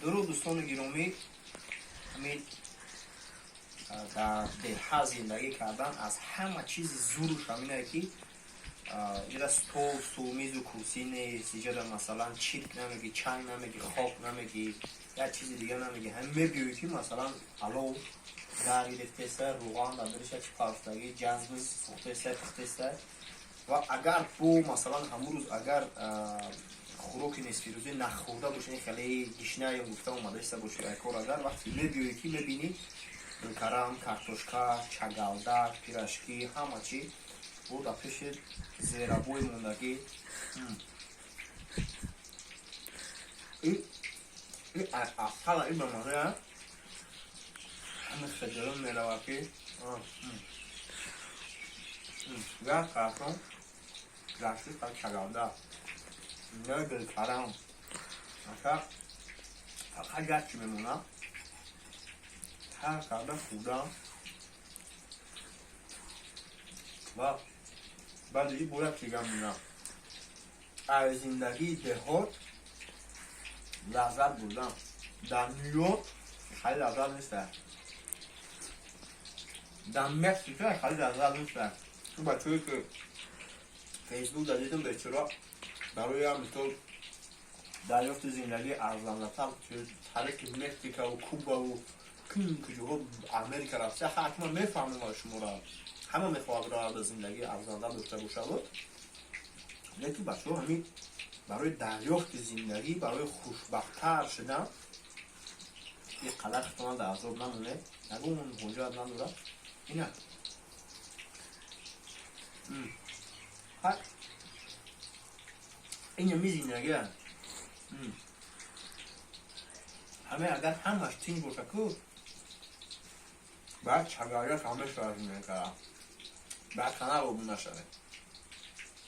Дуруд, дӯстони гиромӣ. Ҳамин дар деҳа зиндагӣ кардан аз ҳама чизи зуруш ҳаминае, ки иҷода стол, стулмизу курсӣ нест, иҷода, масалан, чирк намегӣ, чанг намегӣ, хок намегӣ, як чизи дига намегӣ. Ҳамин мебиёӣ, ки, масалан, алов дар гирифтеста, руған дар дариша чи пафтагӣ, ҷазбиз сӯхтеста, пухтеста. Ва агар бо, масалан, ҳамун рӯз агар хӯроки нисфирӯзӣ нахӯрда бошӣ, хеле гишнаем гуфта омадаиста бошӣ, айкор агар вақте мебиёӣ, ки мебинӣ гулкарам, картошка, чагалдак, пирожки, ҳама чӣ бо дар пеши зерабои мондагӣ. Асала и бамаза, ҳама шаҷарон мерава, ки як картон гашти чагалдак, не гулкарам, ака, фақат як чӣ мемонад: тар карда хӯрдан. Ва баъди и бояд чига монад: аз зиндагии деҳот лаззат бурдан. Дар Нью-Йорк хеле лаззат неста, дар Мексика хеле лаззат неста. Бачаҳое ки Фейсбук да дидам, бечора, барои як мисол дарёфти зиндагии арзандатар тариқи Мексикаву Кубаву куҷоҳо Америка рафта. Ҳатман мефаҳмам шуморо, ҳама мехоҳад равада зиндагии арзанда дошта бошад, лекин, бачаҳо, ҳамин барои дарёфти зиндагӣ, барои хушбахттар шудан ин қадар хитона дар азоб намонед, ягон ҳоҷат надорад. Ина инами зиндагия. Ҳаме агар ҳамаш тинҷ боша ку, баъд чагария ҳама шавад, мекара баъд хана обу нашавед.